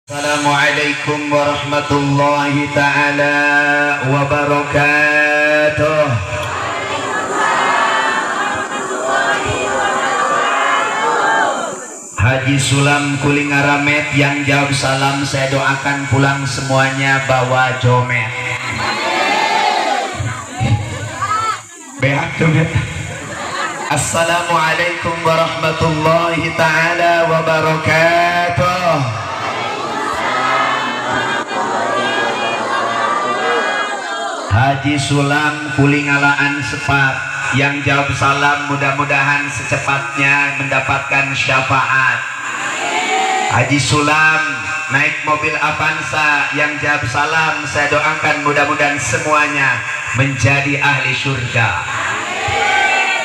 Assalamualaikum warahmatullahi taala wabarakatuh. Haji Sulam Kuling Aramet yang jawab salam, saya doakan pulang semuanya bawa jomet. Beak jomet. Assalamualaikum warahmatullahi taala wabarakatuh. Haji Sulam Kulingalaan Sepat yang jawab salam, mudah-mudahan secepatnya mendapatkan syafaat. Haji Sulam naik mobil Avanza yang jawab salam, saya doakan mudah-mudahan semuanya menjadi ahli surga.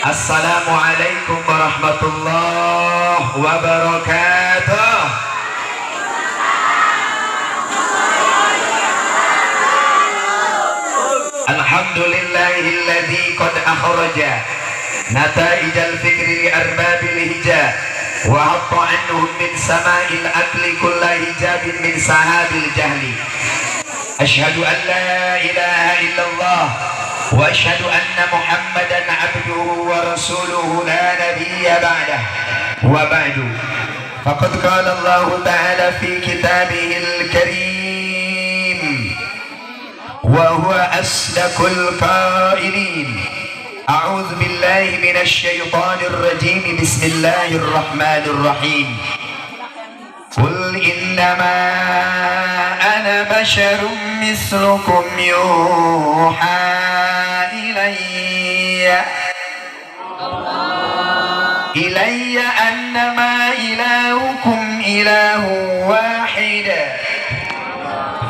Assalamualaikum warahmatullahi wabarakatuh. Alhamdulillahilladzi qad akhraja nataijal fikri li arbabil hija wa hatta anhum min sama'il akli kulla hijabin min sahabil jahli. Asyhadu an la ilaha illallah wa asyhadu anna Muhammadan abduhu wa rasuluhu la nabiyya ba'dah wa ba'du. Faqad qala Allah ta'ala fi kitabihil karim wa huwa asdaqul qailin. A'udzu billahi minasy syaithanir rajim. Bismillahirrahmanirrahim. Qul innama ana basyarum mislukum yuha ilayya annama ilahukum ilahu wahid.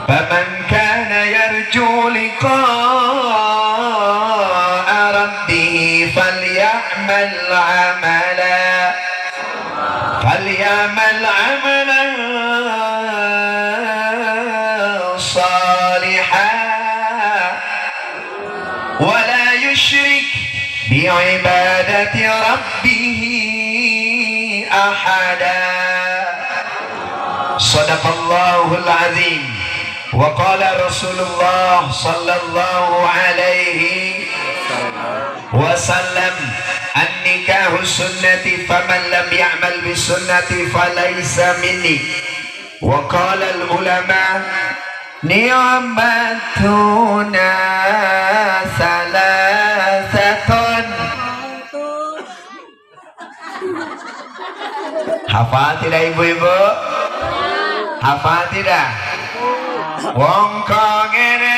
Faman kana yarju liqa'a rabbih falyamal amalan salihan wa la yusyrik bi'ibadati rabbih ahada. Sadaqallahul azim. Wa qala Rasulullah sallallahu alaihi wasallam, an-nikahu sunnati faman lam ya'mal bisunnati falaysa minni. Wa qala al-ulama ni'matuna salasatun. Hafal tidak ibu-ibu? Hafal tidak? Wong kok ngene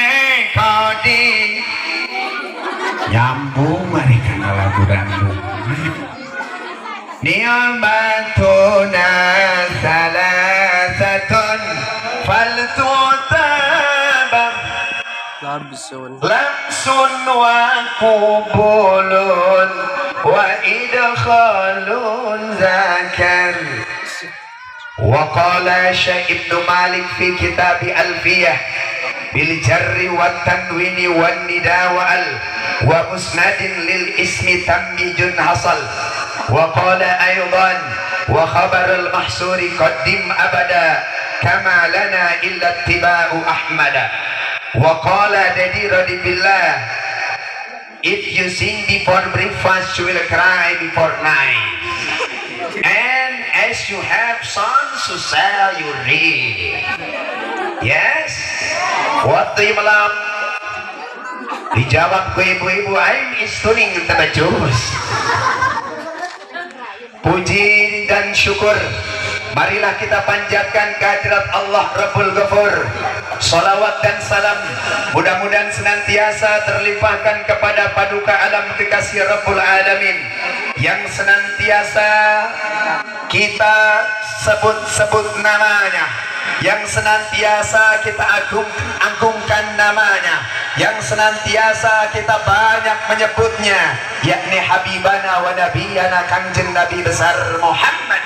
kodi nyambung mari kana lagu dangdut. Ni'matuna salasatun faltutabam lamsun wa qubulun wa idkhalun zakar. Wa qala Syekh Ibnu Malik fi kitab Alfiyah bil jarri wat tanwini wan nida wa al wa musnadin lil ismi tamyijun hasal. Wa qala aidan wa khabar al mahsuri qaddim abada kama lana illa ittiba'u ahmada. Wa qala Dadi radibillah, if you sing before breakfast you will cry before night. And as you have sons to sell you read. Yes? What do you malam? Dijawab ke ibu-ibu, I'm istuning tabajus. Puji dan syukur marilah kita panjatkan kehadirat Allah Rabbul Ghafur. Salawat dan salam mudah-mudahan senantiasa terlimpahkan kepada paduka alam kekasih Rabbul Alamin yang senantiasa kita sebut-sebut namanya, yang senantiasa kita agungkan namanya, yang senantiasa kita banyak menyebutnya, yakni Habibana wa Nabiyana Kangjeng Nabi besar Muhammad.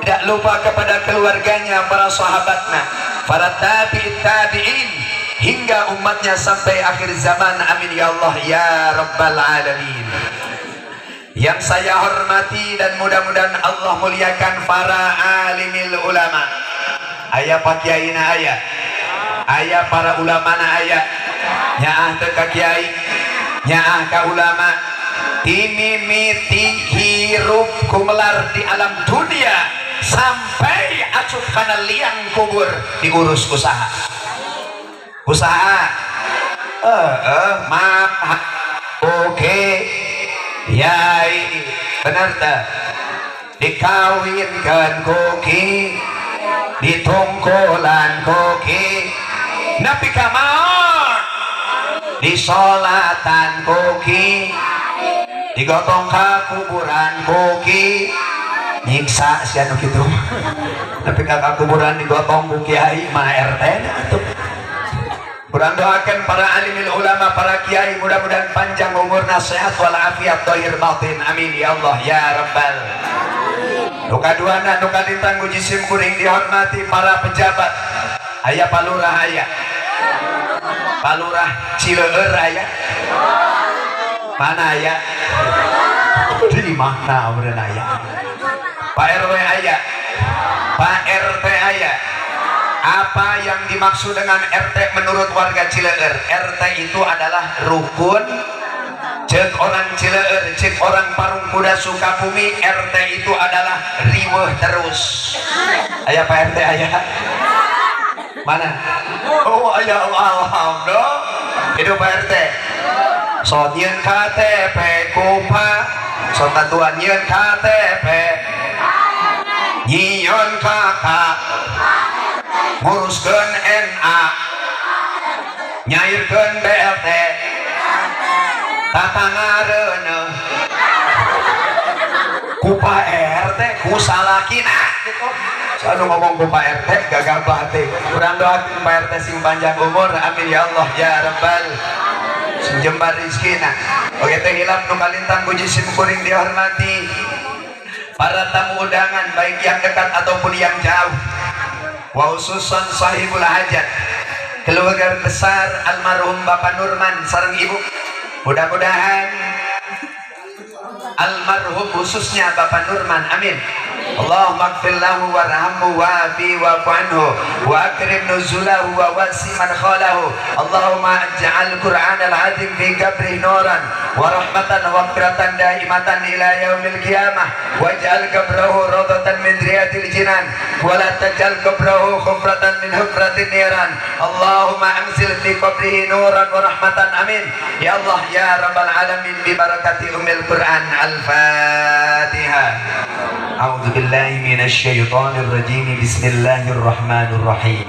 Tidak lupa kepada keluarganya, para sahabatnya, para tabi'in tabi'in, hingga umatnya sampai akhir zaman. Amin ya Allah ya Rabbal Alamin. Yang saya hormati dan mudah-mudahan Allah muliakan para alimil ulama. Aya Pak Kiai na aya. Aya para ulama na aya. Nyaah teu ka kiai, nyaah ka ulama. Timimiti hirup kumelar di alam dunia sampai asup kana liang kubur diurus usaha. Usaha. Maaf. Oke. Yai, benar tak? Dikawinkan koki, ditungkulan koki, nepi ka maot, disolatan koki, digotong ka kuburan koki, nyiksa si anu kitu. Nepi ka kuburan digotong ku kiai mah RT na atuh. Kurang doakan para alimil ulama, para kiai, mudah-mudahan panjang umurna, sehat walafiat, zahir batin. Amin ya Allah ya Rabbal. Nu kaduana, nu kalintang ku jisim kuring dihormati para pejabat. Aya palurah aya. Palurah Cileueur aya. Mana aya? Di mana meureun aya? Pak RW aya. Pak RT aya. Apa yang dimaksud dengan RT menurut warga Cileueur? RT itu adalah rukun. Cek orang Cileueur, cek orang Parung Kuda Sukabumi, RT itu adalah riweuh terus. Aya Pak RT aya? Mana? Oh, aya, alhamdulillah. Hidup Pak RT. Sok nyieun KTP kupa, sok bantuan nyieun KTP. Nyieun KK, nguruskeun NA, nyairkeun BLT, tata ngareuneuh ku Pak RT ku salakina gitu. Selalu ngomong ku Pak RT gagabah teh. Urang doakeun Pak RT sing panjang umur, amin ya Allah ya Rabbal, sing jembar rizkina. Oke teh hilap. Nu kalintang ku jisim kuring dihormati para tamu undangan, baik yang dekat ataupun yang jauh, wa khususan sahibul hajat, keluarga besar almarhum Bapak Nurman sareng Ibu. Mudah-mudahan almarhum, khususnya Bapak Nurman, amin. Allahumma gfir lahu warhamhu wa'afi wa'fu anhu wa akrim nuzulahu wa wasi madkhalahu. Allahumma ij'al Qur'an al-azim fi qabri nuran wa rahmatan wa maghfiratan daimatan ila yaumil qiyamah, waj'al qabrahu rawdatan min riyadil jinan wa la taj'al qabrahu hufratan min hufratin niran. Allahumma anzil fi qabrihi nuran wa rahmatan, amin ya Allah ya rabbal alamin, bi barakati umil Qur'an. Al-Fatihah. أعوذ بالله من الشيطان الرجيم. بسم الله الرحمن الرحيم.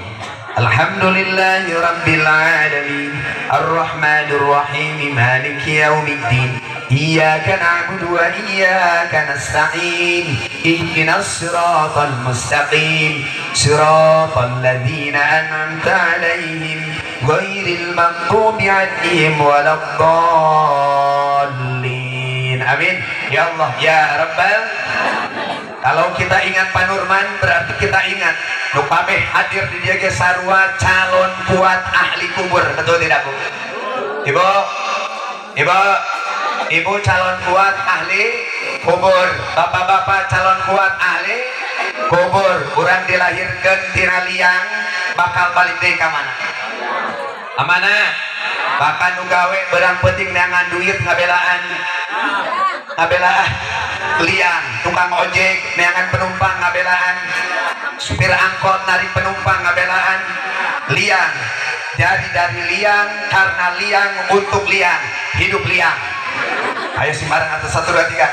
الحمد لله رب العالمين، الرحمن الرحيم، مالك يوم الدين. إياك نعبد وإياك نستعين. اهدنا الصراط المستقيم، صراط الذين أنعمت عليهم، غير المغضوب عليهم ولا الضالين. Amin ya Allah ya Rabbal. Kalau kita ingat Pak Nurman, berarti kita ingat nu kabeh hadir di dieu ge sarua calon kuat ahli kubur, betul tidak, Bu? Ibu, Ibu, Ibu calon kuat ahli kubur, bapak-bapak calon kuat ahli kubur. Urang dilahirkan tina liang, bakal balik deui ka mana? Mana? Bahkan nu gawe beurang peuting neangan duit ngabelaan, ngabelaan liang, tukang ojek neangan penumpang ngabelaan, supir angkot narik penumpang ngabelaan liang. Jadi dari liang, karena liang, untuk liang, hidup liang. Ayo simbarang atas, satu dua tiga,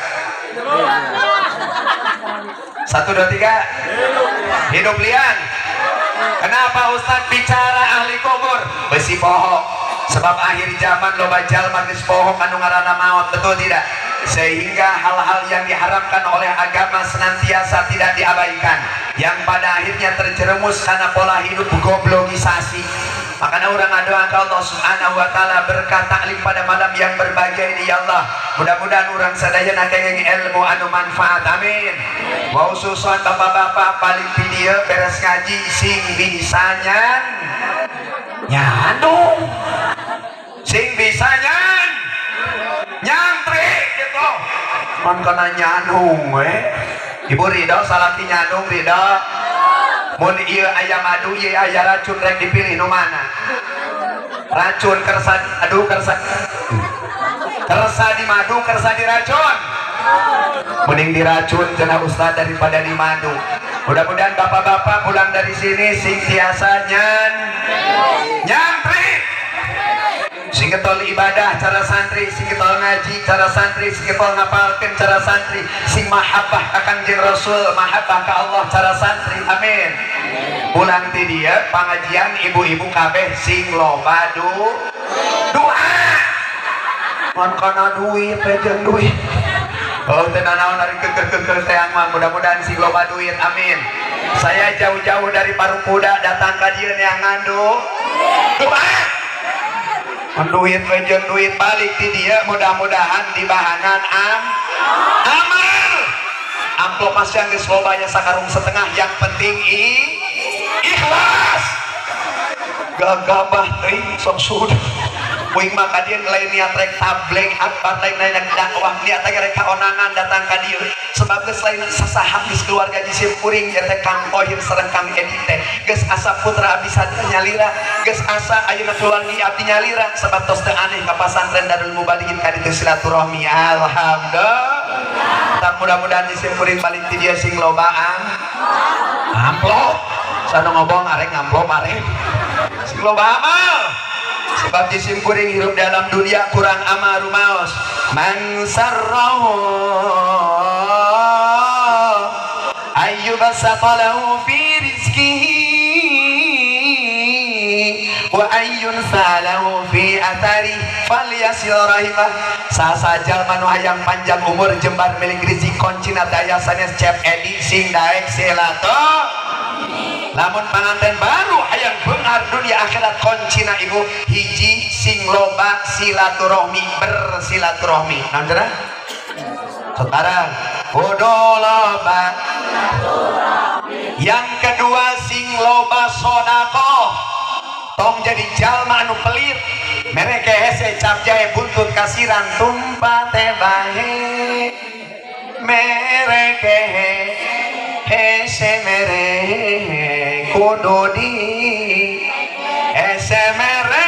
satu dua tiga, hidup liang. Kenapa Ustadz bicara ahli kubur? Besi poho, sebab akhir zaman loba jalma geus poho anu ngaranna maot, betul tidak? Sehingga hal-hal yang diharapkan oleh agama senantiasa tidak diabaikan, yang pada akhirnya terjerumus karena pola hidup goblogisasi. Makanya urang doa ke Allah Subhanahu wa taala berkat taklim pada malam yang berbahagia ini, ya Allah, mudah-mudahan urang sadayana kenging ilmu anu manfaat, amin. Wa khususan bapak-bapak paling video beres ngaji sing bisa nyan nyandung, sing bisa nyan nyantri gitu. Man kana nyandung we. Ibu ridho salaki nyandung, ridho? Mun ieu aya madu, ieu aya racun, rek dipilih nu mana? Racun kersa, aduh, kersa, kersa di madu, kersa di racun. Mending diracun cenah ustad daripada di madu. Mudah-mudahan bapak-bapak pulang dari sini sing tiasa nyantri, sing getol ibadah cara santri, sing getol ngaji cara santri, sing getol ngapalkeun cara santri, sing mahabbah ka Kangjeng Rasul, mahabbah ka Allah cara santri. Amin. Pulang ti dieu pangajian, ibu-ibu kabeh sing loba doa. Mun kana duit teh jeung duit. Oh, teu nanaon ari keukeuh-keukeuh teh mah, mudah-mudahan sing loba duit. Amin. Saya jauh-jauh dari Parungkuda datang ka dieu neangan doa. Mun duit we jeung duit, balik ti dieu mudah-mudahan dibahanan amal. Amplop masih geus loba nya sakarung setengah, yang penting ikhlas. Gagabah teuing, sok sudah. Kuing mah ka dieu lain niat rek tabligh akbar, lain lain dakwah, niat teh rek kaonangan datang ka dieu. Sebab geus lain sasaha, geus keluarga jisim kuring ieu teh, Kang Tohir sareng Kang Edi teh geus asa putra abdi sadaya nyalira, geus asa ayeuna keluargi abdi nyalira, sebab tos teu aneh ka pasantren Darul Mubalighin ka ditu silaturahmi. Alhamdulillah. Tak mudah-mudahan jisim kuring balik ti dieu sing lobaan amplop. Sana ngomong arek ngamplop, arek sing loba amal, sebab jisim kuring hirup dalam dunia kurang amal rumaos. Man sarrahu ayyubsata lahu fi rizqihi wa ayyunsa lahu fi athari falyasil rahimah. Saha jalma nu hayang panjang umur, jembar milik rezeki, kuncina daya sanes Cep Edi, sing daek silaturahmi. Lamun panganten baru hayang beunghar dunia akhirat, kuncina ibu hiji, sing loba silaturahmi, bersilaturahmi. Naon cenah? Sekarang kudu loba. Yang kedua, sing loba sodakoh, tong jadi jalma anu pelit. Mereka hese cap jahe buntut kasiran tumpah teh bahe. Mereka hese mere kudu di hese mere.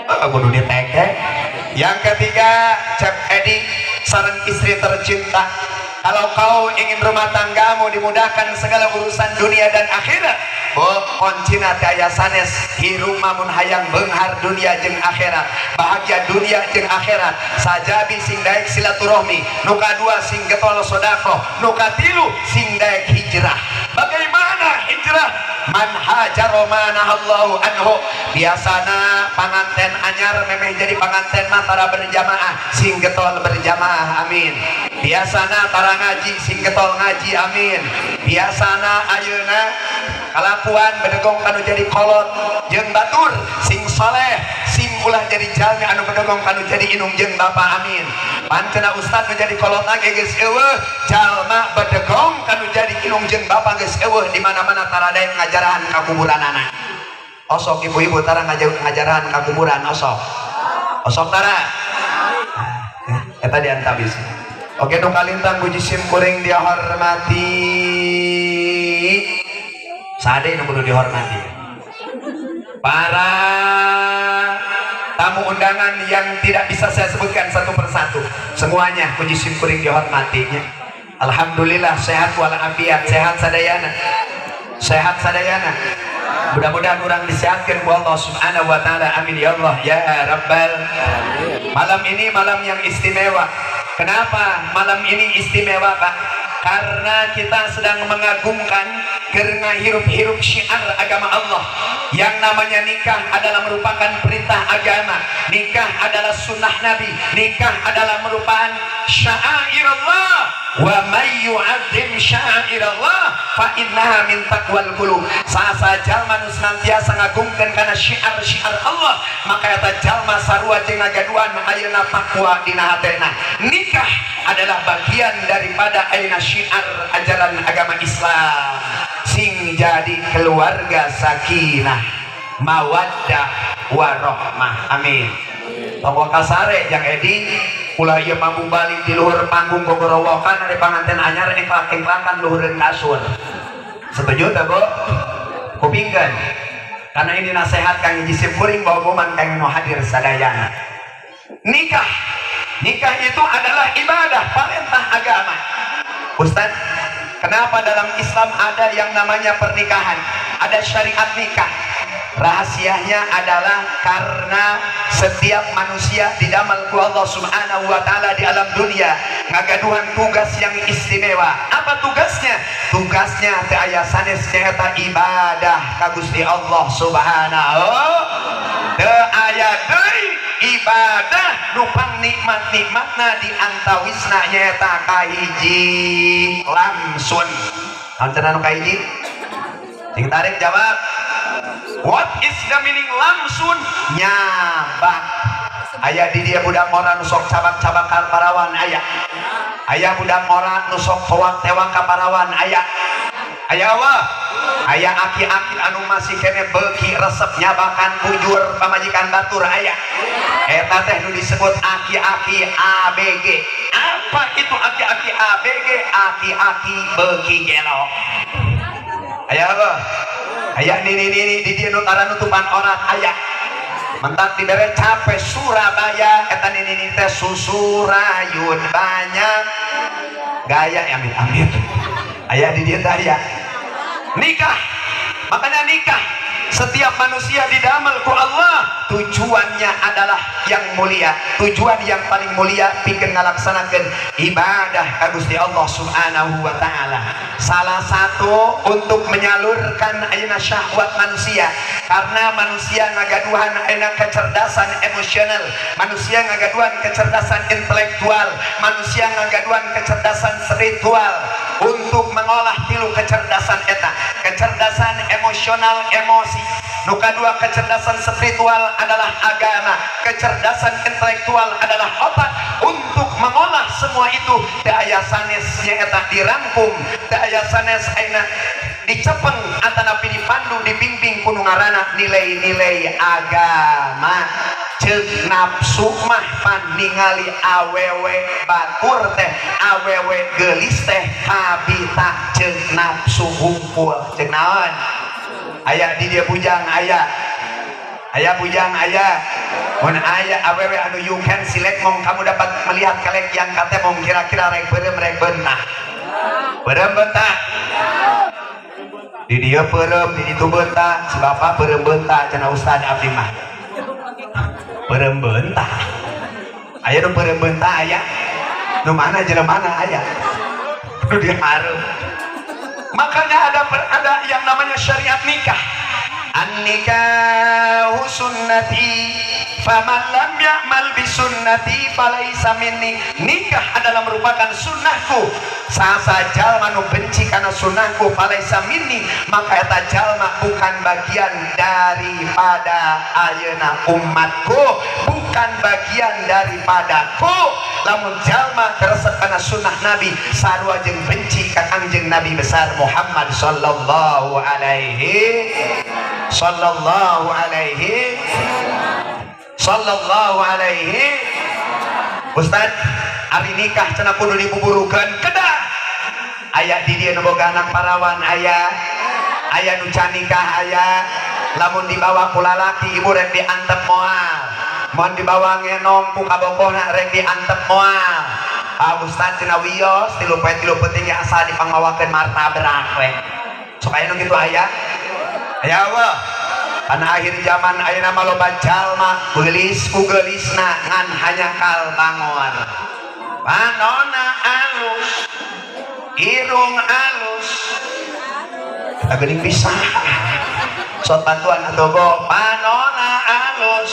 Oh, kudu diteke. Yang ketiga, Cep Edi sareng istri tercinta, kalau kau ingin rumah tanggamu dimudahkan segala urusan dunia dan akhirat, bo kuncina teh aya sanes. Hirup mun hayang beunghar dunia jeung akhirat, bahagia dunia jeung akhirat, sajabi sing daek silaturahmi, nu kadua sing getol sedekah, nu katilu sing daek hijrah. Bagaimana hijrah? Man hajara ma nahallahu anhu. Biasana panganten anyar memeh jadi panganten mah tara berjamaah, sing getol berjamaah, amin. Biasana tara ngaji, sing getol ngaji, amin. Biasana ayeuna kalakuan bedegong kanu jadi kolot jeung batur, sing soleh, sing ulah jadi jalmi anu bedegong kanu jadi indung jeung bapa, amin. Pancena ustad nu jadi kolot ge geus euweuh, jalma bedegong kanu jadi indung jeung bapa geus euweuh. Di mana-mana tara daek ngajarahan ka kuburanana. Osok ibu-ibu tara ngajarahan ka kuburan, osok, osok tara. Nah, eta diantabis. Oke, nu kalintang ku jisim kuring dihormati, sade nu kudu dihormati, para tamu undangan yang tidak bisa saya sebutkan satu persatu semuanya, ku jisim kuring dihormatinya. Alhamdulillah sehat walafiat, sehat sadayana, sehat sadayana. Mudah-mudahan orang disehatkan ku Allah Subhanahu wa taala. Amin ya Allah ya rabbal. Malam ini malam yang istimewa. Kenapa malam ini istimewa, Pak? Karena kita sedang mengagungkan karena hirup-hirup syiar agama Allah. Yang namanya nikah adalah merupakan perintah agama, nikah adalah sunnah Nabi, nikah adalah merupakan syairullah. Wa may yu'azzim syairallah fa innaha min taqwal qulub. Saha jalma nu senantiasa ngagungkeun kana syiar-syiar Allah, maka eta jalma sarua jeung ngagaduhan ayeuna takwa dina hatena. Nikah adalah bagian daripada ayeuna syiar ajaran agama Islam, sing jadi keluarga sakinah, mawaddah, warahmah, amin. Tong kasare, Jang Edi. Ulah ieu mambu balik di luhur panggung gogorowokan, ada panganten anyar engklak-engklakan luhureun kasur. Setuju tak, Bu? Kupingkeun. Karena ini nasihat kang hiji sim kuring bawa kang nu hadir sadayana. Nikah. Nikah itu adalah ibadah, perintah agama. Ustaz, kenapa dalam Islam ada yang namanya pernikahan? Ada syariat nikah. Rahasianya adalah karena setiap manusia didamel ku Allah Subhanahu wa taala di alam dunia ngagaduhan tugas yang istimewa. Apa tugasnya? Tugasnya teu aya sanes, nyaeta ibadah ka Gusti Allah Subhanahu. Teu aya deui ibadah nu pang nikmat-nikmatna, di antawisna nyaeta kahiji lamsun. Naon cenah nu kahiji? Sing tarik jawab. What is the meaning lamsun? Nyabak. Aya di dia budak ngora nu sok cabak-cabak ka parawan, aya? Aya budak ngora nu sok tewak-tewak ka parawan, aya? Aya wa? Aya aki-aki anu masih kene beuki resep nyabakan bujur pamajikan batur, aya? Eta teh nu disebut aki-aki ABG. Apa itu aki-aki ABG? Aki-aki beuki gelo. Aya apa? Aya nini-nini di dieu nu tara nutupan orat, aya? Mentak dibere capek Surabaya eta nini-nini teh susurayun banyak gaya ya, amit amit. Aya di dieu teh, aya. Nikah, makanya nikah setiap manusia didamel ku Allah tujuannya adalah yang mulia, tujuan yang paling mulia pikeun ngalaksanakeun ibadah ka Gusti Allah Subhanahu wa taala. Salah satu untuk menyalurkan ayeuna syahwat manusia, karena manusia ngagaduhan ayeuna kecerdasan emosional, manusia ngagaduhan kecerdasan intelektual, manusia ngagaduhan kecerdasan spiritual. Untuk mengolah tilu kecerdasan eta, kecerdasan emosional emosi, nu kadua kecerdasan spiritual adalah agama, kecerdasan intelektual adalah otak. Untuk mengolah semua itu teu aya sanes nyaeta dirangkum, teu aya sanes ayeuna dicepeng atanapi dipandu, dibimbing ku nu ngaranna nilai-nilai agama. Ceuk nafsu mah pan ningali awewe batur teh, awewe geulis teh kabita ceuk nafsu hungkul. Ceuk naon? Aya di dia bujang, aya? Aya bujang, aya? Mun aya awewe anu you can select mong, kamu dapat melihat kelek yang katemong, kira-kira rek beureum rek beunah, beureum beunah? Di dia peureum, di ditu beunta. Si bapak beureum beunta cenah. Ustad, abdi mah beureum beunta. Aya nu beureum beunta, aya? Nu mana jelema mana aya nu dihareup? Makanya ada yang namanya syariat nikah. An-nikahu sunnati, faman lam ya'mal bi sunnati falaisa minni. Nikah adalah merupakan sunnahku. Sasa jalma nu benci kana sunnahku, falaisa minni, maka eta jalma bukan bagian daripada ayeuna umatku, bukan bagian daripadaku. Lamun jalma resep kana sunnah Nabi, sarua jeung benci ka Kangjeng Nabi besar Muhammad sallallahu alaihi, sallallahu alaihi, sallallahu alaihi. Ustad, ari nikah cenah kudu dibuburukeun, kedah. Aya di dieu nu boga anak parawan, aya? Aya nu can nikah, aya? Lamun dibawa ku lalaki ibu rek diantep moal? Mun dibawa ngenong ku kabogohna rek diantep moal? Pak Ustad cenah wios tilu poe tilu peuting ge asal dipangmawakeun martabrak we. Sok aya nu kitu, aya? Aya Allah. Karena akhir zaman ayeuna mah loba jalma geulis ku geulisna ngan hanya kal bangor. Panona alus, irung alus. Kita geuning bisa. Sok bantuan atau bo, panona alus.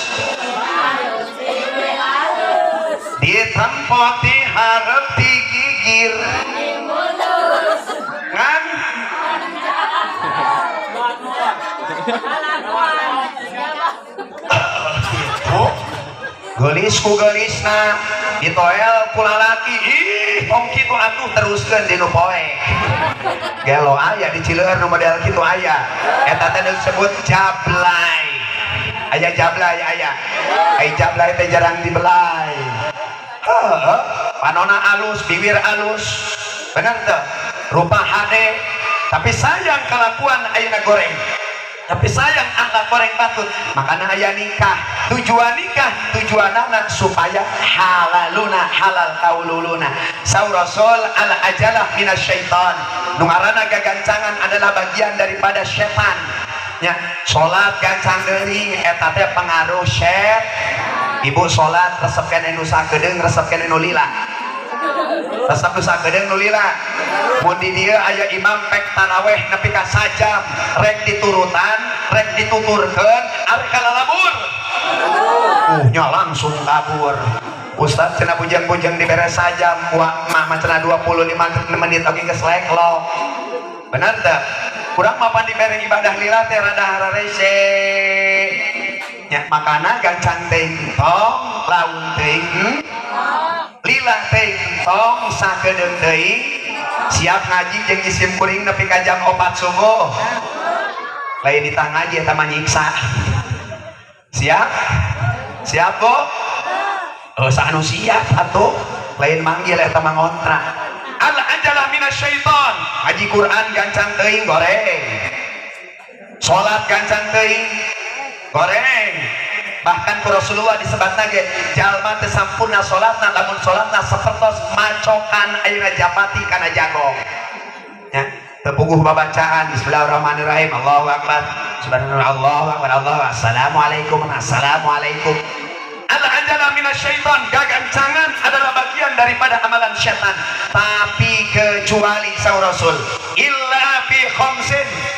Ditempo ti hareup ti gigir. Ngan oh, geulis ku geulisna ditoel ku lalaki, ih tong kitu atuh, teruskeun dinu poe gelo. Aya di Cileueur nu model kitu, aya. Eta teh disebut jablay. Aya jablay, aya? Ai jablay teh jarang dibelai. Heeh, panona alus, bibir alus, bener teu? Rupa hade, tapi sayang kelakuan ayeuna goreng, tapi sayang akhlak goreng patut. Makanya aya nikah, tujuan nikah tujuan anak supaya halaluna halal kaululuna. Saur Rasul, al ajalah minasyaiton, nu ngaranna gagancangan adalah bagian daripada setan nya. Salat gancang geuring eta teh pengaruh syet. Ibu salat resep keneh nu sakedeung, resep keneh nu lila, resep nu sakedeung nu lila. Mun di dieu aya imam pek taraweh nepi ka sajam, rek diturutan rek dituturkeun, arek kalalabur nya langsung kabur. Ustaz cenah bujang-bujang dibere sajam, wah mah cenah 25 menit oge geus leklok. Bener teu? Kurang mapan dibere ibadah lila teh rada hararese nya. Makana gancang teuing tong, laun teuing, lila teuing tong, sakedeung teuing. Siap ngaji jeung isim kuring nepi ka jam 4 subuh? Lain ditah ngaji, eta mah nyiksa. Siap, siap, Bu? Oh, anu siap atuh. Lain manggil, eta mah ngontrak. Al ajalah minasyaiton. Ngaji Quran gancang teuing goreng, salat gancang teuing goreng. Bahkan ku Rasulullah disebatna ge jalma teu sampurna salatna lamun salatna sapertos macokan ayeuna japati kana jagong nya. Teu puguh babacaan bismillahirrahmanirrahim, Allahu akbar, subhanallah, Allahu akbar, Allah, assalamualaikum, assalamualaikum. Al ajalah minasyaiton, gagancangan adalah bagian daripada amalan setan. Tapi kecuali, saur Rasul, illa fi khamsin,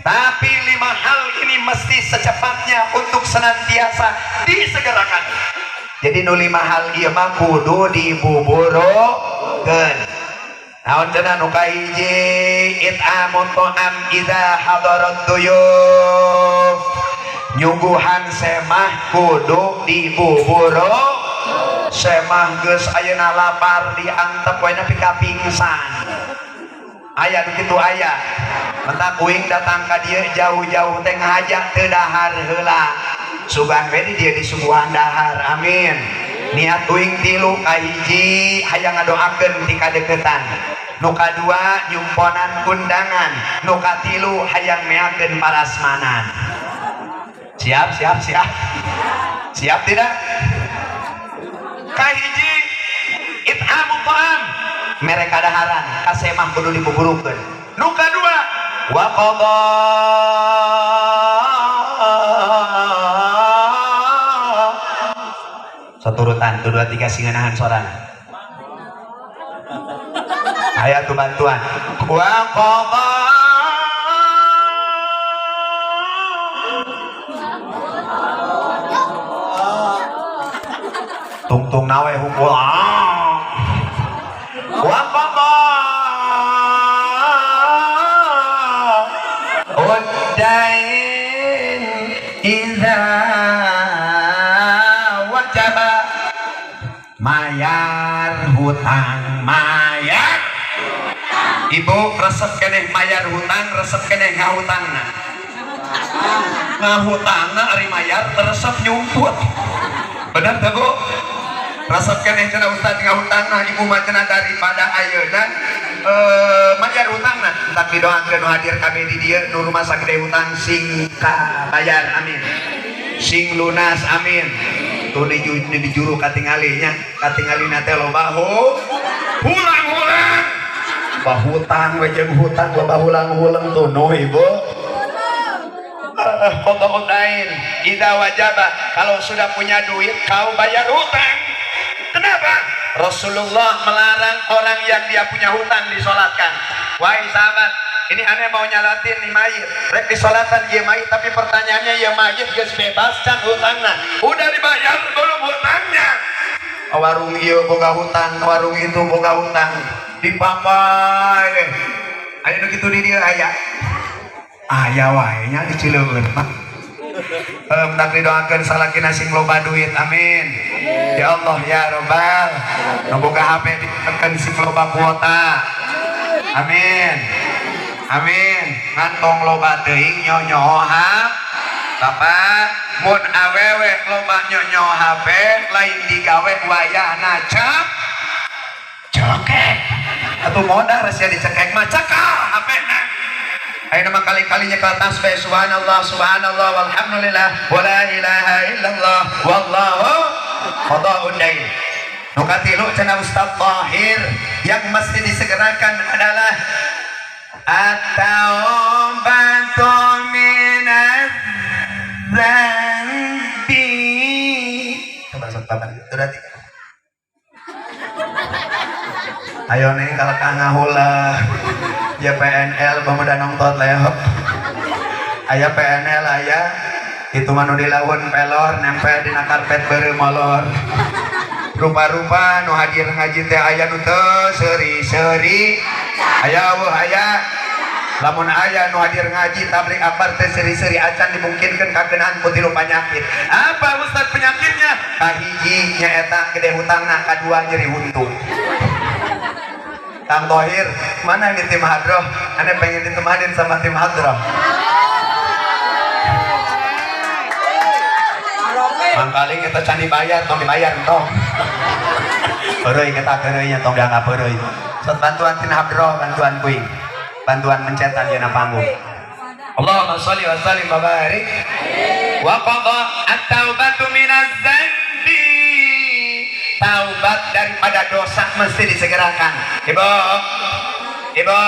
tapi lima hal ini mesti secepatnya untuk senantiasa disegerakan. Jadi nu lima hal ieu mah kudu dibuburukeun. Naon cenah? Nu kahiji, it'amut ta'am idza hadarat duyuf, nyuguhan semah kudu dibuburu. Semah geus ayeuna lapar, diantep we nepi ka pingsan. Aya nu kitu, aya. Mentak kuing datang ka dieu jauh-jauh teh ngahaja teu dahar heula, sugan we di dieu disuguhan dahar. Amin. Niat uing tilu: kahiji, hayang ngadoakeun ti kadeukeutan, nu kadua, nyumponan undangan, nu katilu, hayang meakeun parasmanan. Siap, siap, siap, siap tidak? Kahiji, it'amu ta'am, mere kadaharan kasemah kudu dibuburukeun. Nu kadua, wa qada saturutan tuh, dua, tiga, singanahan sorana. Aya tuh bantuan. Wa qada tungtung nawe hukul ah. Wa qada uddain idza wajaba, mayar hutang, mayar. Ibu resep keneh mayar hutang, resep keneh ngahutangna? Ngahutangna. Ari mayar resep nyumput. Bener teu, Bu? Resep keneh cenah ustad ngahutangna ibu mah cenah daripada ayeuna mayar hutangna. Entak didoakeun nu hadir kabeh di dieu, nu rumah sagede hutang sing kabayar, amin, sing lunas, amin. Tuh di juru katingali nya, katingalina teh loba hulang-hulang, bah hutang we jeung hutang, loba hulang-hulang tuh nu ibu. Qada'ud dain idza wajaba, kalau sudah punya duit kau bayar hutang. Kenapa? Rasulullah melarang orang yang dia punya hutang disolatkan. Wahai sahabat, ini aneh mau nyalatin nih mayit, rek disolatan ieu mayit, tapi pertanyaannya, ya mayit geus bebas can hutangna? Udah dibayar belum hutangnya? Warung ieu boga hutang, warung itu boga hutang, dipapai deh. Ayo nu kitu di dieu aya, aya wae nya di Cileun mah. Mendak didoakeun salakina sing loba duit, amin. Ya Allah ya Robbal. Nu boga HP ditekan sing loba kuota, amin, amin. Ngantong loba teuing nyonyoha bapak. Mun awewe loba nyonyo HP lain digawe, wayahna cek cekek atau modal rahasia dicekek mah, cekal HP na. Ayo nama kali-kalinya ke atas be, subhanallah, subhanallah, walhamdulillah, wala ilaha illallah, wallahu qada'un dain. Nu katilu, cenah Ustaz Tahir, yang mesti disegerakan adalah at-taubatu minadz dzanbi. Coba sok bapak, udah tiga. Ayo nih kalau kang ngahula ya PNL pemuda nongtot leok. Aya PNL, aya itu mah nu dilawan pelor nempel dina karpet beureum molor. Rupa-rupa nu hadir ngaji teh, aya nu teu seuri-seuri, aya euweuh? Aya. Lamun aya nu hadir ngaji tabligh akbar teh seuri-seuri acan, dimungkinkan kakenaan ku tilu penyakit. Apa, Ustaz, penyakitnya? Kahiji nyaeta gede hutangna, kadua nyeri huntu. Kang Tohir, mana ini tim hadroh? Ane pengen ditemanin sama tim hadroh. Mangkaling kita can dibayar, tong dibayar tong. Heureuy kita heureuy tong dianggap heureuy. Sok bantuan tim hadroh, bantuan kuing. Bantuan mencetan dina panggung. Allahumma sholli wa sallim wa barik. Wa qada at-taubatu minaz dzanbi. Taubat daripada dosa mesti disegerakan. Ibu, ibu,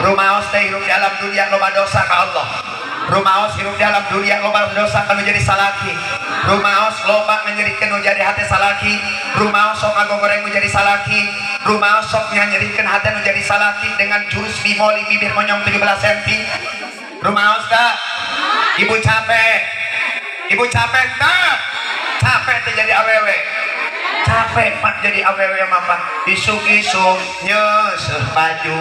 rumaos teh hirup dalam dunia loba dosa ka Allah. Rumaos hirup dalam dunia loba dosa kalau jadi salaki. Rumaos loba nganyerikeun nu jadi hate salaki. Rumaos sok ngagogoreng nu jadi salaki. Rumaos sok nyanyerikeun hate nu jadi salaki dengan jurus bimoli bibir monyong 17 cm. Rumaos tak? Ibu capek. Ibu capek tak? Capek teh jadi awewe. Capek, Pak, jadi awewe mah, Pak. Isuk-isuk nyeuseuh baju,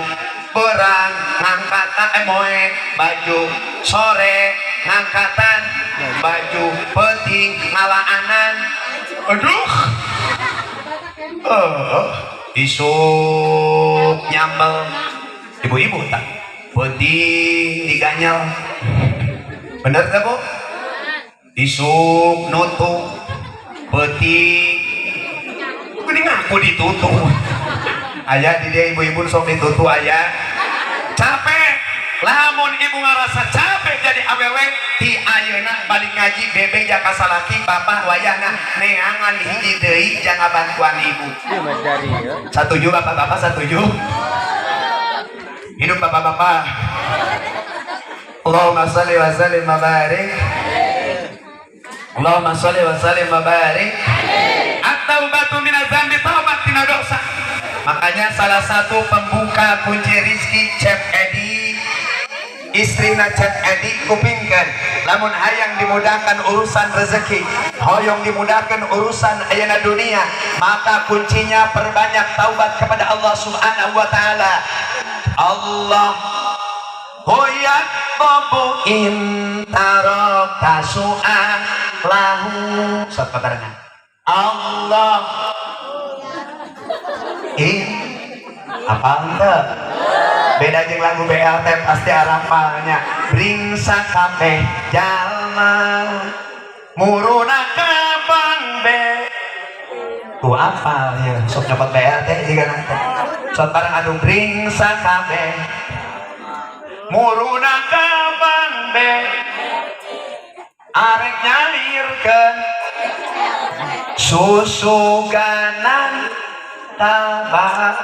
beurang ngangkatan, eh, moe baju, sore ngangkatan baju, peuting ngalaanan. Aduh, isuk nyambel ibu-ibu tak, peuting diganyel, bener tak, Bu? Isuk nutup, peuting gini ngaku ditutup. Aya di dia ibu-ibu sok ditutup, aya. Capek. Lamun ibu ngerasa capek jadi awewe, ti ayeuna balik ngaji bebe jaka salaki, bapak wayahna neangan hiji deui jangan bantuan ibu. Iya, Mas Dari ya. Satuju bapak-bapak? Satuju? Hidup bapak-bapak. Allahumma sholli wa sallim wa barik. Allahumma sholli wa sallim wa barik. At-taubatu minaz dzambi, taubat tina dosa. Makanya salah satu pembuka kunci rizki, Cep Edi, istrina Cep Edi, kupingkan. Lamun hayang dimudahkan urusan rezeki, hoyong dimudahkan urusan ayana dunia, maka kuncinya perbanyak taubat kepada Allah Subhanahu wa taala. Allah Hoyak in taraka su'alahu. Sok barengan. Allah in apa ente? Beda jeung lagu BLT pasti arapalnya. Ringsa kabeh jalma muruna ka be. Tuh apal ya, sok nyopot BLT juga nanti. Sok bareng anu ringsa kabeh muruna ka be arek nyalirkeun susuganan kabagean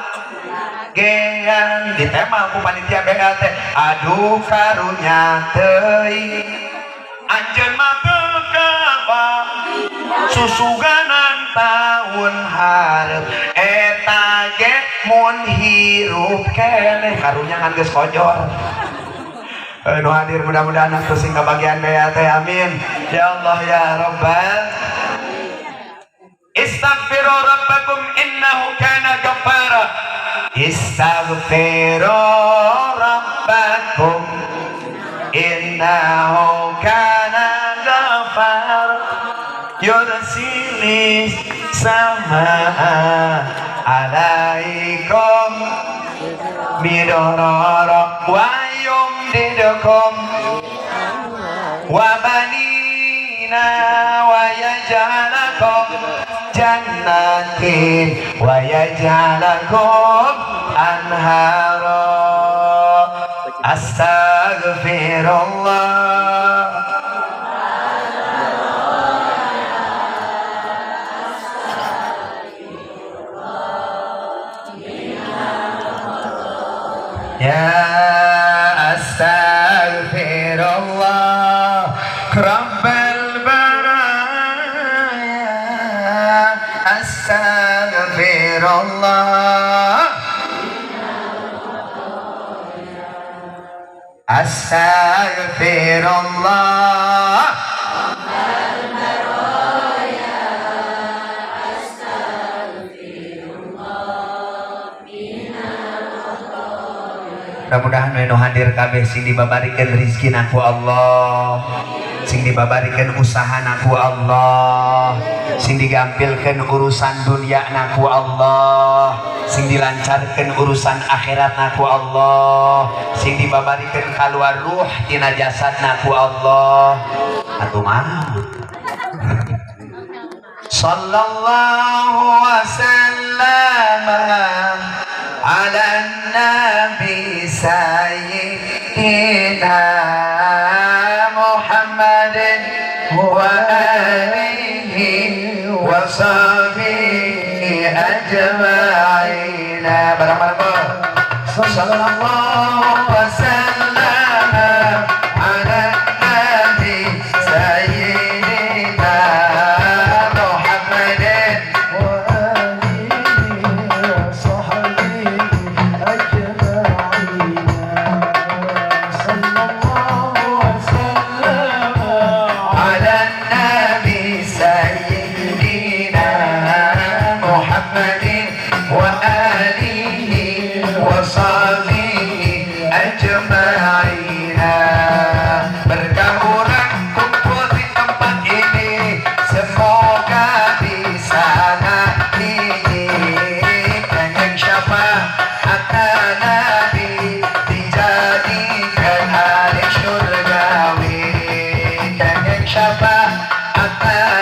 ditema ku panitia BLT. Aduh, karunya teuing anjeun mah teu kabang susuganan tahun hareup eta ge mun hirup keneh. Karunya ngan geus kojor. Nu hadir mudah-mudahan atuh sing kabagian BLT, amin ya Allah ya Rabbal. Istaghfiru rabbakum innahu kana ghaffara. Istaghfiru rabbakum innahu kana ghaffara. Yursilis samaa alaikum midrara wa yumdidukum wa banina. jannatin wa yaj'alakum anhara. Astaghfirullah. Ya astaghfirullah Rabbal baraya. Astaghfirullah. Astaghfirullah. Mudah-mudahan nu hadir kabeh sing dibabarikeun rizkina ku Allah, sing dibabarikeun usahana ku Allah, sing digampilkeun urusan dunyana ku Allah, sing dilancarkeun urusan akhiratna ku Allah, sing dibabarikeun kaluar ruh tina jasadna ku Allah. Atuh mah sallallahu wasallama ala nabi sayyidina Muhammadin wa alihi wa sahbihi ajma'in. Barang-barang sallallahu wasallama ala nabi sayyidina Muhammadin wa alihi wa sahbihi ajma'in. Sallallahu wasallama ala nabi sayyidina Muhammadin wa alihi wa sahbihi ajma'in. Berkah urang kumpul di tempat ini, semoga bisa ngahiji dengan syafaat Nabi dijadikan ahli surgawi. Dengan syafaat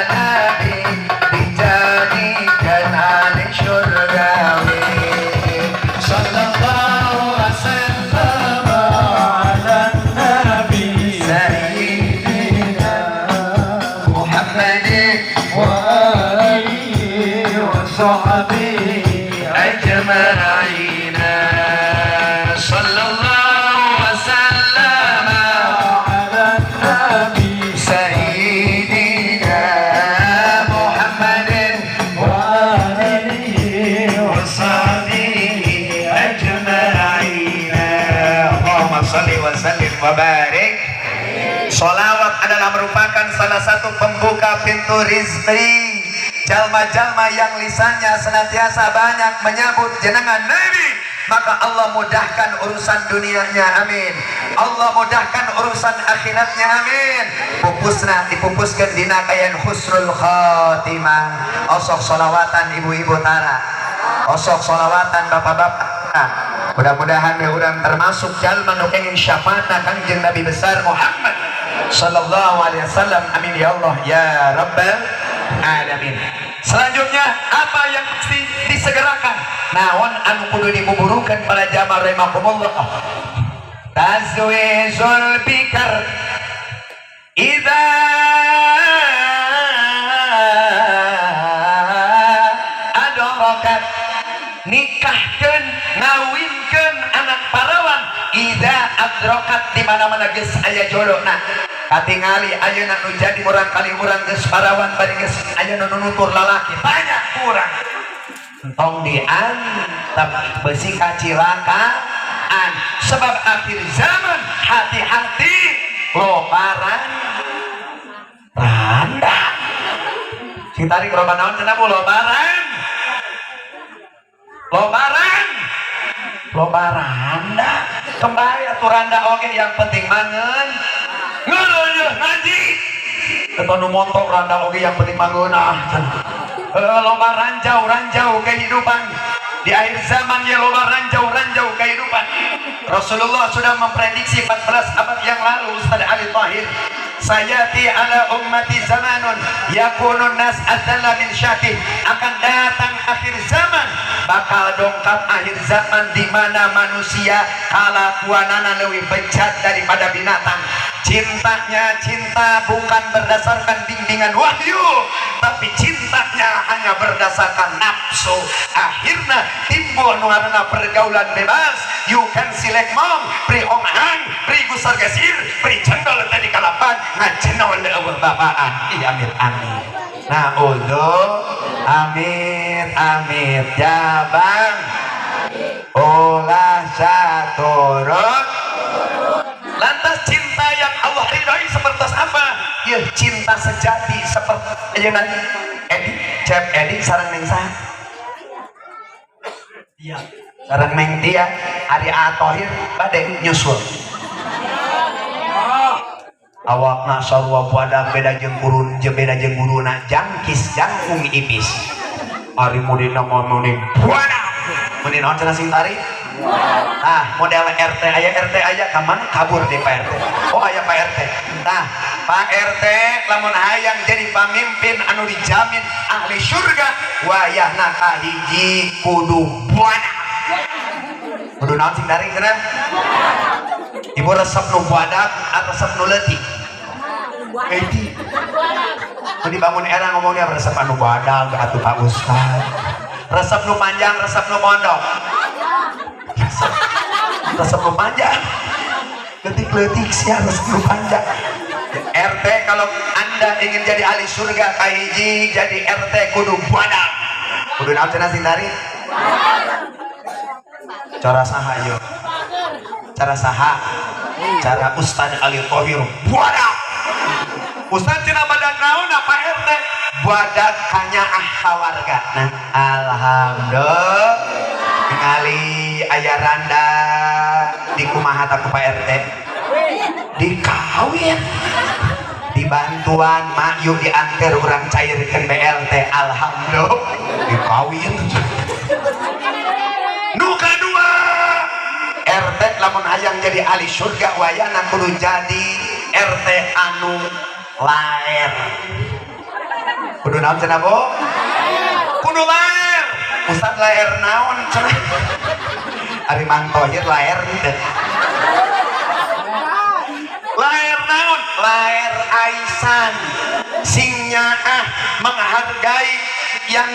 Nabi dijadikan ahli surgawi. Sallallahu wasallam ala nabi sayyidina Muhammadin wa alihi wa sahbihi ajma'in. Sallallahu wasallam ala nabi sayyidina Muhammadin wa alihi wa sahbihi ajma'in. Allahumma salli wa sallim wa barik. Sholawat adalah merupakan salah satu pembuka pintu rizki. Jalma-jalma yang lisannya senantiasa banyak menyebut jenengan Nabi, maka Allah mudahkan urusan dunianya, amin. Allah mudahkan urusan akhiratnya, amin. Pupusna dipupuskan dina kayan husnul khatimah. Osok sholawatan ibu-ibu tara, osok sholawatan bapak-bapak. Mudah-mudahan urang termasuk jalma nu kenging syafaatna Kangjeng Nabi besar Muhammad sallallahu alaihi wasallam. Amin ya Allah ya Rabbal alamin. Selanjutnya apa yang mesti disegerakan? Naon anu kudu dibuburukan pada jamaah rahimakumullah? Tazwizul bikar idza adrakat, nikahkeun ngawinkeun anak parawan idza adrakat, di mana-mana geus aya jodohna. Katingali ayeuna nu jadi urang kali urang geus parawan bari geus aya nu nutur lalaki banyak kurang. Entong diantep besi kacilakaan, sebab akhir zaman hati-hati lobaran randa. Sing tarik loba naon cenah bu? Lobaran, lobaran, loba randa. Kembali atuh randa oge, yang penting mangeun ngeuleuh ngaji. Eta nu montok randa oge yang penting mangeunah. Loba ranjau-ranjau kehidupan di akhir zaman ya, loba ranjau-ranjau kehidupan. Rasulullah sudah memprediksi 14 abad yang lalu. Ustaz Ali Tahir, Sayati ala ummati zamanun yakunun nas adzalla min syatih. Akan datang akhir zaman, bakal dongkap akhir zaman di mana manusia kalakuanana lebih bejat daripada binatang. Cintanya cinta bukan berdasarkan bimbingan wahyu, tapi cintanya hanya berdasarkan nafsu. Akhirnya timbul nu ngaranna pergaulan bebas. You can select mong, pri ong hang, pri gusar gesir, pri cendol tadi kalapan, ngajenol leuweuh bapaan. Ih, amit amit. Nah, amit amit jabang ulah saturut. Lantas cinta yang Allah ridhoi seperti apa? Ya, cinta sejati seperti ayeuna Edi, Cep Edi sareng neng saha? Iya. Sareng neng Tia, ari Atohir bade nyusul. Awakna sarua buadak beda jeung gurun, jeung beda jeung guruna jangkis jangkung ipis. Ari mudina ngomongin buadak. Muni naon cenah sing tari? Nah, model RT aya, RT aya ka mana kabur deh Pak RT. Oh, aya Pak RT. Nah, Pak RT lamun hayang jadi pamimpin anu dijamin ahli surga, wayahna kahiji kudu buadak. Kudu naon sing daring cenah? Ibu resep nu buadak atau resep nu leutik? Leutik. Nu dibangun era ngomongnya resep anu buadak atuh Pak Ustad. Resep nu panjang, resep nu pondok. Resep, resep nu panjang. Leutik-leutik sia resep nu panjang. RT kalau Anda ingin jadi ahli surga kahiji jadi RT kudu buadak. Kudu naon cenah sing tari? Cara saha yo? Cara saha? Cara Ustad Ali Thohir buadak. Ustad cenah badak naon apa RT? Buadak kanyaah ka warga. Nah, alhamdulillah ningali aya randa di kumaha ta ku Pak RT? Dikawin. Dibantuan mak yuk diantar urang cairkeun BLT, alhamdulillah dikawin. Nu kadua, RT lamun hayang jadi ahli surga wayahna kudu jadi RT anu laer. Kudu naon cenah, Bu? Kudu laer. Ustad laer naon cenah? Ari Mang Tohir laer teu? Laer naon? Laer aisan. Sing nyaah menghargai yang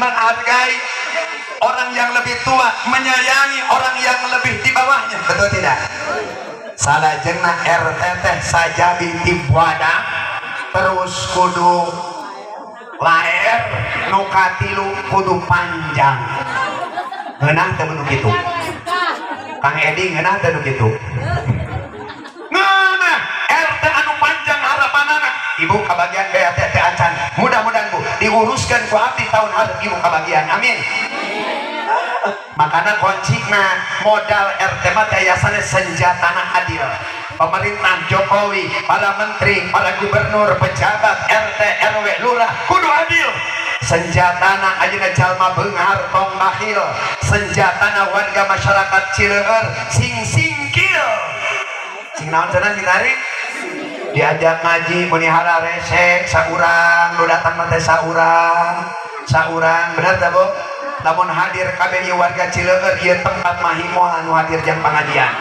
menghargai orang yang lebih tua, menyayangi orang yang lebih di bawahnya, betul tidak? Salajengna RT teh sajabi ti buadak terus kudu laer, nu katilu kudu panjang. Ngeunah teu nu kitu? Kang Edi, ngeunah teu nu kitu? Ngeunah RT anu panjang harapanana. Ibu kabagian BAT teh acan, mudah-mudahan Bu diuruskan ku abdi tahun hareup ibu kabagian, amin. Makanya kuncina modal RT mah yayasannya senjatana adil. Pemerintah Jokowi, para menteri, para gubernur, pejabat, RT, RW, lurah kudu adil. Senjatana ayeuna jalma beunghar tong bakhil. Senjatana warga masyarakat Cileueur sing singkil, sing naon cenah, sing tarik diajak ngaji muni resek saurang nu datang mah teh saurang saurang, bener teh, Bu? Lamun hadir kabeh ieu warga Cileueur, ieu tempat mahi moal nu hadir jang pengajian,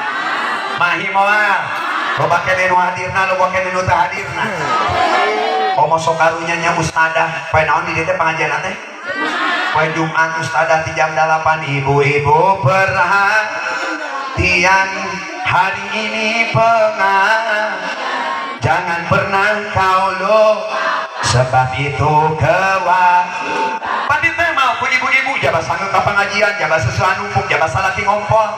mahi moal. Loba keneh nu hadirna, loba keneh nu teu hadirna. Komo sok karunya nya ustadah poe naon di dieu teh pengajian teh? Poe Jumat. Ustadah di jam 8, ibu-ibu perhatian, hari ini pengajian, jangan pernah kau lo sebab itu kewajiban. Di teh mah ku ibu-ibu jaba sange ka pengajian, jaba sesuatu numpuk, jaba salaki ngompol.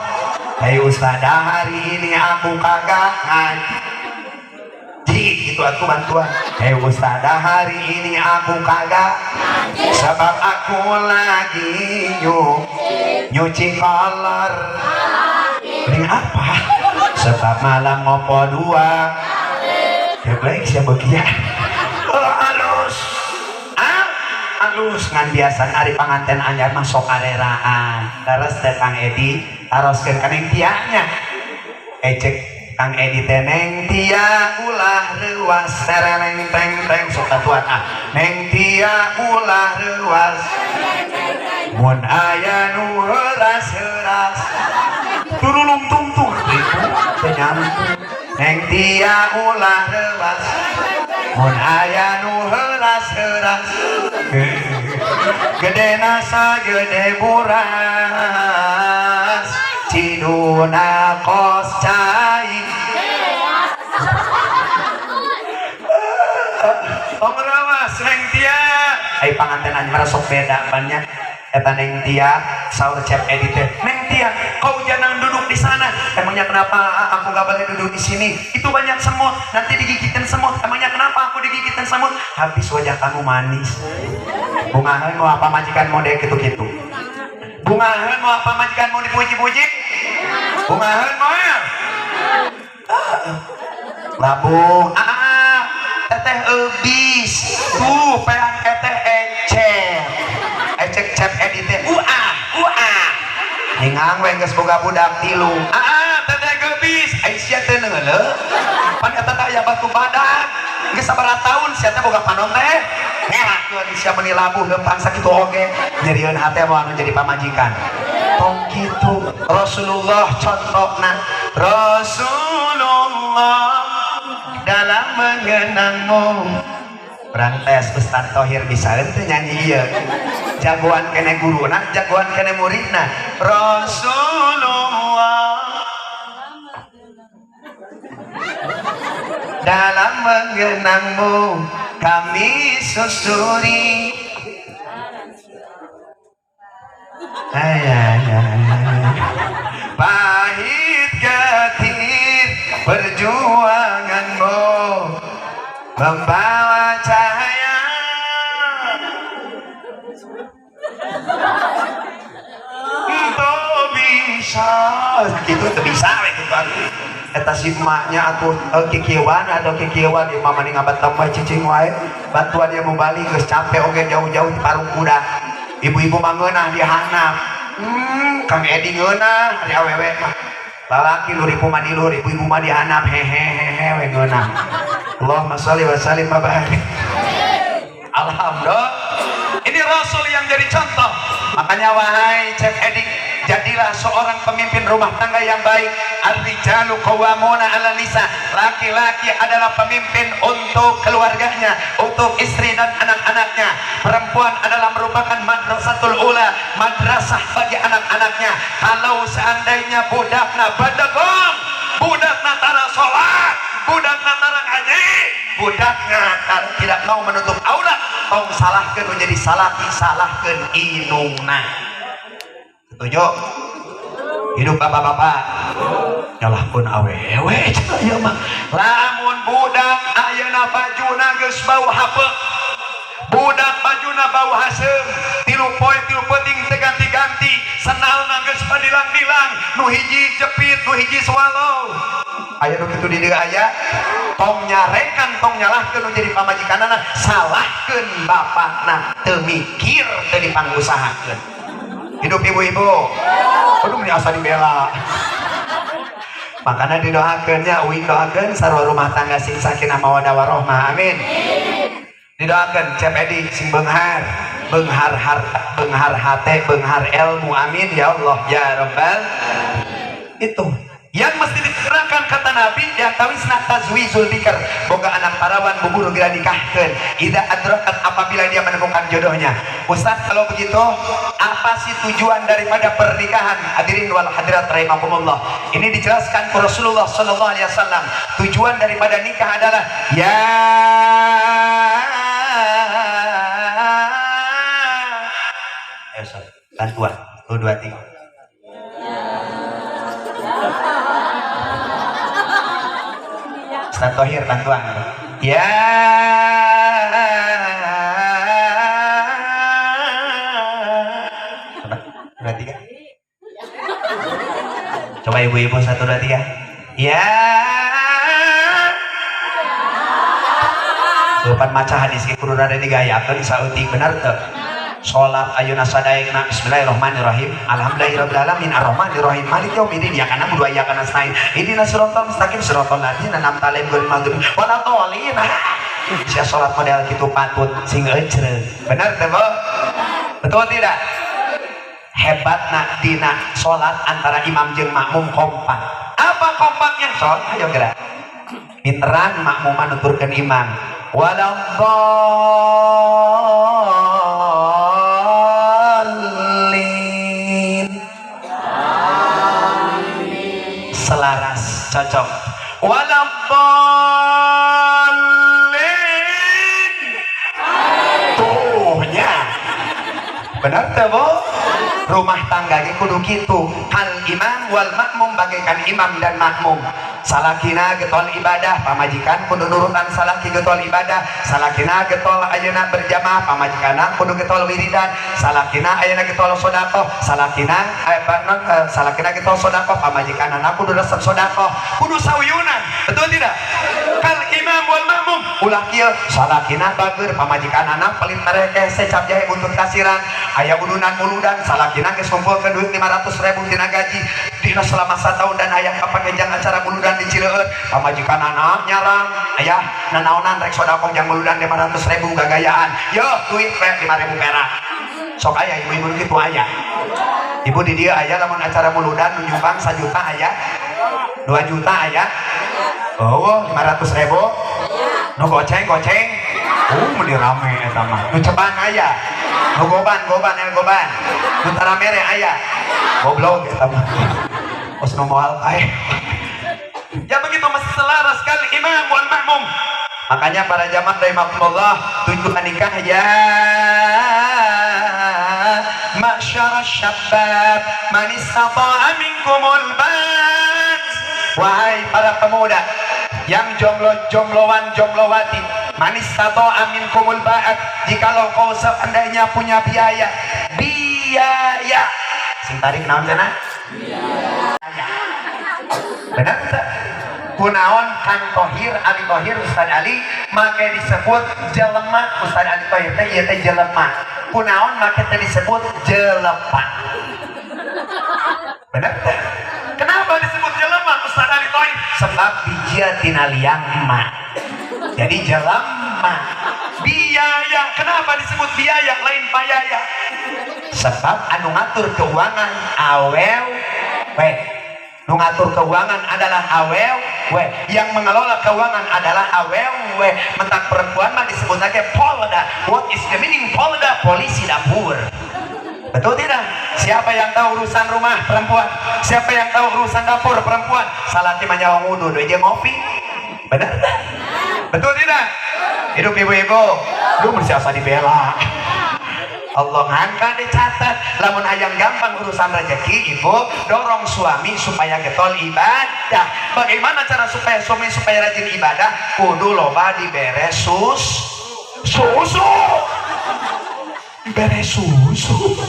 Hei ustadah, hari ini aku kagak ngaji gitu aku bantuan. Hei ustadah, hari ini aku kagak sebab aku lagi nyuci kolor. Ini apa? Sebab malam ngopo dua ya baik siapa kia. Oh, halus, ah, halus ngan biasa ari panganten anyar mah sok areraan. Terus teh Kang Edi taroskeun ka Neng Tianya ecek. Kang Edi teh, "Neng Tia ulah reuwas, sereleng teng teng." Sok bantuan ah. "Neng Tia ulah reuwas, mun aya nu heuras-heuras, turulung tungtung." Ibu teu nyambung. "Neng Tia ulah reuwas, mun aya nu heuras-heuras, gedena sagede buras, ciduna kos cai." Tong reuwas, Neng Tia. Ai panganten anyar sok beda banyak eta. "Neng Tia," saur Cep Edi teh, "Neng Tia, kau jangan duduk di sana." "Emangnya kenapa aku nggak boleh duduk di sini?" "Itu banyak semut, nanti digigitin semut." "Emangnya kenapa aku digigitin semut?" "Habis wajah kamu manis." Bungaheun moal pamajikan mode gitu-gitu? Bungaheun moal pamajikan mau dipuji-puji? Bungaheun moal? Labuh ah, teteh ebis tuh pean teteh ecek ecek. Cep Edi teh, "Uah uah," ningang we geus boga budak tilu. "Ah, teteh gebis, ai sia teh neuleuh pan eta teh aya batu badak, geus sabaraha tahun sia teh boga panon teh ngelakeun sia meuni labuh leumpang sakitu oge." Nyerieun hate moal anu jadi pamajikan. Tong kitu. Rasulullah contohna. Rasulullah dalam mengenangmu. Urang tes Ustaz Tohir bisa ente nyanyi ieu. Jagoan kene guruna, jagoan kene muridna. Rasulullah dalam mengenangmu kami susuri. Ay, ay, ay, ay. Pahit getir perjuanganmu membawa cahaya. Untuk bisa gitu tuh, bisa we gitu atuh. Eta si emaknya atuh, kikieuan atau kikieuan di mama nih ngabat tambah cicing wae bantuan. Dia mau balik geus capek oge, jauh-jauh di parung kuda. Ibu-ibu mah ngeunah di handap. Kang Edi ngeunah ari awewe mah, lalaki lu ripu mah di luhur, ibu-ibu mah di handap hehehehe we ngeunah. Allahumma sholli wa sallim wa barik. Alhamdulillah, ini Rasul yang jadi contoh. Makanya wahai Cep Edi, jadilah seorang pemimpin rumah tangga yang baik. Ar-rijalu qawwamuna 'ala nisa. Laki-laki adalah pemimpin untuk keluarganya, untuk istri dan anak-anaknya. Perempuan adalah merupakan madrasatul ula, madrasah bagi anak-anaknya. Kalau seandainya budakna badegong, budakna tara sholat, budakna tara ngaji, budakna tidak mau menutup aurat, tong salahkeun menjadi salaki, salahkeun indungna. Setuju? Hidup bapak-bapak. Nyalahkeun awewe cenah ieu mah. Lamun budak ayeuna bajuna geus bau hapeuk, budak bajuna bau haseum, 3 poe 3 peuting teu ganti-ganti, sendalna geus padilang-dilang, nu hiji jepit, nu hiji swallow, aya nu kitu di dieu aya. Tong nyarekan, tong nyalahkeun nu jadi pamajikanana, salahkeun bapakna teu mikir, teu dipangusahakeun. Hidup ibu-ibu. Aduh, ini asa dibela. Makanya didoakeun nya, uing doakeun sarua rumah tangga sing sakinah mawaddah warahmah, amin. Didoakeun Cep Edi sing beunghar, beunghar harta, beunghar hate, beunghar ilmu, amin ya Allah ya rabbal. Itu yang mesti disegerakan kata Nabi yang tawisna tazwijul bikr, boga anak parawan bubur geura nikahkeun, idza adrakat, apabila dia menemukan jodohnya. Ustaz, kalau begitu apa sih tujuan daripada pernikahan? Hadirin wal hadirat rahimakumullah, ini dijelaskan ke Rasulullah sallallahu alaihi wasallam. Tujuan daripada nikah adalah ya. Ayo Ustaz, bantuan 1 2 3. Ustaz Tohir bantuan. Ya, coba 2 3. Coba ibu-ibu 1 2 3. Ya. Lupan maca hadis ge kudu rada digayakeun saeutik, bener teu? Salat ayeuna sadaekna bismillahirrahmanirrahim. Alhamdulillahirabbil alamin arrahmanirrahim maliki yaumiddin iyyaka na'budu wa iyyaka nasta'in ihdinas siratal mustaqim siratal ladzina an'amta 'alaihim ghairil maghdubi waladdallin. Sia salat model kitu patut sing ecreug. Bener teh, Bu? Betul tidak? Hebatna dina salat antara imam jeung makmum kompak. Apa kompaknya? Salat ayo geura. Pinteran makmuman nuturkeun imam. Waladdallin. Selaras, cocok. Waladdallin. Tuhnya. Benar teh, Bu? Rumah tangga ge kudu kitu. Kal imam wal makmum, bagaikan imam dan makmum. Salakina getol ibadah, pamajikan kudu nurutan salaki getol ibadah. Salakina getol ayeuna berjamaah, pamajikanna kudu getol wiridan. Salakina ayeuna getol sedekah, salakina non, salakina getol sedekah, pamajikanna kudu resep sedekah. Kudu sauyunan, betul tidak? Kal imam wal makmum. Ulah kieu, salakina bager, pamajikanna pelit merekeh secap jahe buntut kasiran. Aya udunan muludan, salakina geus ngumpulkeun duit 500 ribu tina gaji dina selama satahun dan hayang kapake jang acara muludan di Cileun. Pamajikanana nyarang, ayah nanaonan rek sedekah jang muludan 500 ribu, gagayaan yo duit 5 ribu perak. Sok aya ibu-ibu kitu, aya ibu di dieu aya lamun acara muludan nu nyumbang 1 juta aya, 2 juta aya, oh 500 ribu, nu goceng goceng, oh meni rame eta mah, nu ceban aya, nu goban goban aya, goban nu taramere aya, goblok eta mah, os nu moal aya. Ya begitu, selaras kal imam wal makmum. Makanya para jamaah rahimakumullah, tujuan nikah, ya ma'syara syabab man istata'a minkumul ba'at, wahai para pemuda yang jomblo-jombloan, jomblowati, man istata'a minkumul ba'at, jikalau kau seandainya punya biaya, biaya sing tarik naon cenah, benar tak? Kunaon Kang Tohir, Ali Tohir, Ustaz Ali make disebut jelema? Ustaz Ali Tohir teh ieu teh jelema. Kunaon make teh disebut jelema? Benar teh? Kenapa disebut jelema Ustaz Ali Tohir? Sebab bijia tina liang emak, jadi jelema. Biaya, kenapa disebut biaya lain payaya? Sebab anu ngatur keuangan awewe. Nu ngatur keuangan adalah awewe, yang mengelola keuangan adalah awewe. Mentak perempuan mah disebut lagi polda. What is the meaning polda? Polisi dapur, betul tidak? Siapa yang tahu urusan rumah? Perempuan. Siapa yang tahu urusan dapur? Perempuan. Salaki mah nyawa ngudud aja ngopi, benar tak? Betul tidak? Hidup ibu-ibu lu mesti asa dibela. Allah ngangka dicatat. Lamun hayang gampang urusan rezeki, ibu dorong suami supaya getol ibadah. Bagaimana cara supaya suami supaya rajin ibadah? Kudu loba dibere susu, dibere susu,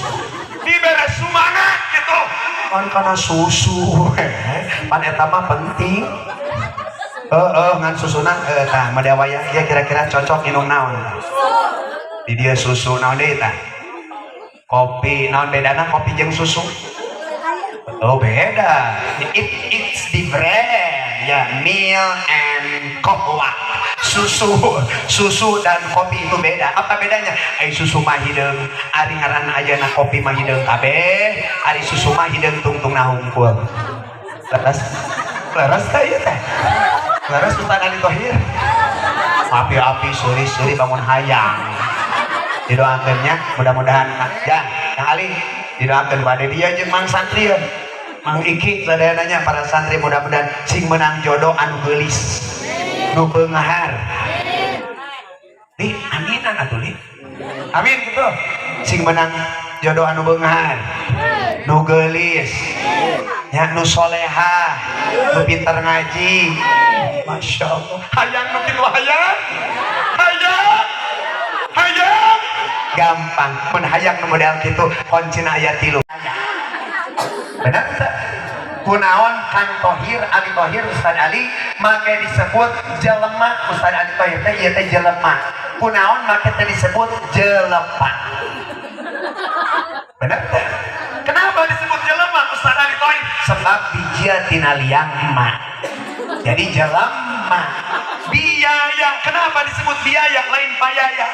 dibere semangat gitu kan, karena susu pan eta mah penting. Heeh, ngan susuna tah model wayah ya kira-kira cocok minum naon di dia? Susu naon deui tah? Kopi. Naon bedana kopi jeung susu? Oh, beda. It's different ya, milk and cocoa. Susu, susu dan kopi itu beda. Apa bedanya? Ai susu mah hideung, ari ngaran ayeuna kopi mah hideung kabeh, ari susu mah hideung tungtungna hungkul. Leres, leres teh ieu teh, leres Ustaz Ali Tohir. Api-api suri-suri bangun hayang didoakannya, mudah-mudahan ya Kang Ali didoakan pada dia jeung Mang Santri ya. Mang Iki sadayana, para santri, mudah-mudahan sing menang jodoh anu geulis nu beunghar. Li, aminan atuh, li, amin gitu, sing menang jodoh anu beunghar, nu geulis ya, nu soleha, nu pintar ngaji. Masya Allah, hayang nu kitu, hayang, hayang, hayang. Gampang mun hayang nu model kitu, kuncina aya tilu, benar tak? Kunaon Kang Tohir, Ali Tohir, Ustaz Ali make disebut jelema? Ustaz Ali Tohir teh ieu teh jelema. Kunaon make teh disebut jelema? Benar teh? Kenapa disebut jelema, Ustaz Ali Toib? Sebab bijia tina liang emak, jadi jelema. Biaya, kenapa disebut biaya lain payaya?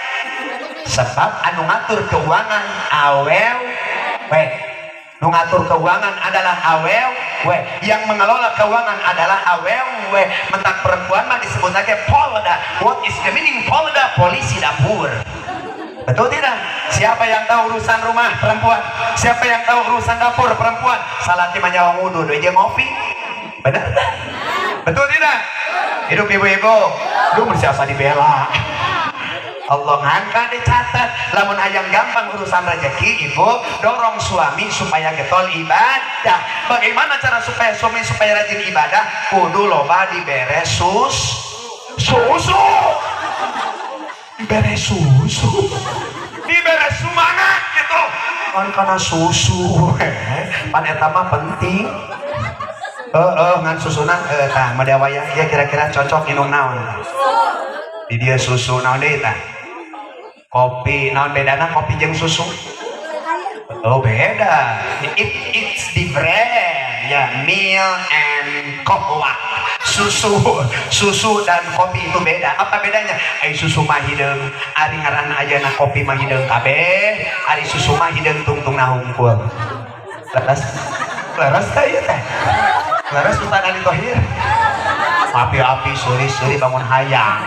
Sebab anu ngatur keuangan awewe. Nu ngatur keuangan adalah awewe, yang mengelola keuangan adalah awewe. Matak perempuan mah disebut lagi polda. What is the meaning polda? Polisi dapur. Betul tidak? Siapa yang tahu urusan rumah? Perempuan. Siapa yang tahu urusan dapur? Perempuan. Salaki mah nyawa ngudu aja, ngopi. Benar tak? Betul tidak? Hidup ibu-ibu. Lu siapa dibela? Allah ngangkat dicatat. Lamun hayang gampang urusan rezeki, ibu dorong suami supaya getol ibadah. Bagaimana cara supaya suami supaya rajin ibadah? Kudu loba dibere susu, dibere susu, dibere semangat gitu kan, karena susu pan eta mah penting. Heeh, ngan susuna tah model wayah ya kira-kira cocok minum naon di dia? Susu. Naon deui tah? Kopi. Naon bedana kopi jeung susu? Oh, beda. It's different ya, milk and cocoa. Susu, susu dan kopi itu beda. Apa bedanya? Ai susu mah hideung, ari ngaran ayeuna kopi mah hideung kabeh, ari susu mah hideung tungtungna hungkul. Leres, leres teh ieu teh? Leres, Ustaz Ali Tohir? Api-api suri-suri bangun hayang.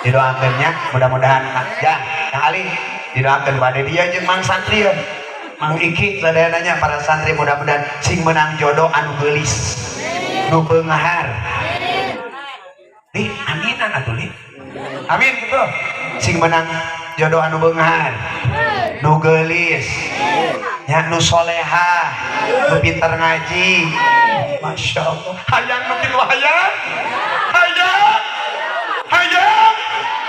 Didoakeunnya, mudah-mudahan ya Kang Ali didoakeun pada dia jeung Mang Santri ya. Mang Iki sadayananya, para santri, mudah-mudahan sing menang jodoh anu geulis, nu beunghar. Li, aminan atuh, li. Amin gitu. Sing menang jodoh anu beunghar, nu geulis ya, nu soleha, nu pinter ngaji. Masya Allah, hayang nu kitu, hayang, hayang, hayang.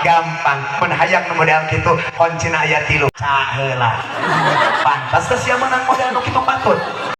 Gampang mun hayang nu model kitu, kuncina aya tilu. Caheula, pantas teh sia menang model nu kitu patut.